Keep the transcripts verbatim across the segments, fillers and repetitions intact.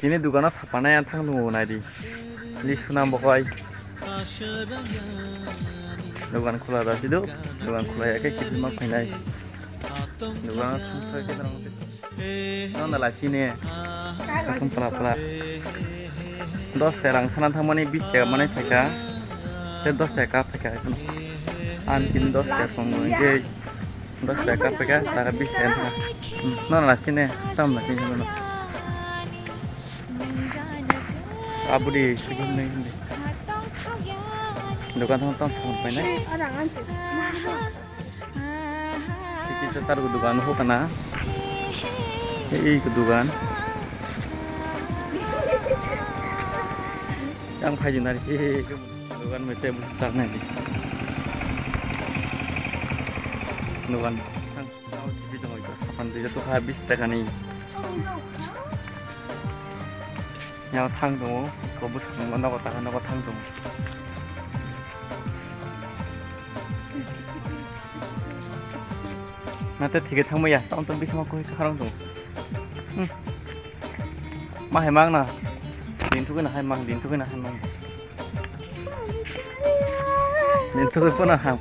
Chini dogano sapanai ang thang tongo naidi. Lisu nam bokoi. Dogan khula da sido. Dogan khula ya khe kiphilma phainai. Dogano thang thang khe norok. Nang da lai chini. Sakhum pala pala. Dos taka rang sana thangmani bis taka manai phaikha. Te dos taka kap phaikha. Ang chini dos taka song ngai. Dos taka kap phaikha, taka bis taka wngkha. Hmm, no, no, sini, tam na sini, no, no. Abudi, sini, hindi. Dokan tong tong tong paina. Sini setar ko dokan ho kana. Ei ko dokan. Yang phai jin dari si dokan mete bus tak nai. Dokan. Sapan dui jatu kha bis taka ni. Yang thang tongo, ko bwskango nogo taka nogo thang tongo. Nate thike thangmaya, tamo tamo bismo koi kharang tongo. Hmm. Ma hai mang na. Din thugui na hai mang, din thugui na hai mang. Din thugui pono ham.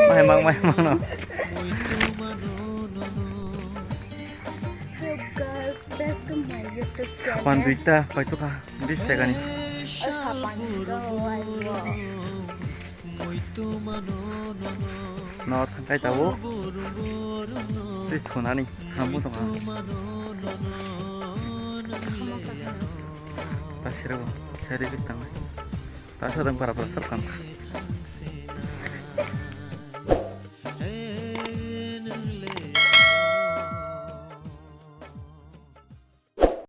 Ma hai mang, ma hai mang no. Sapan duita, paituka, bis taka ni. Sapan duita, aibo. No thangkai tabo. Tei thunani, thangbo tongo. Ta sirabo, sari bit tang. Ta sadang para para sar tang.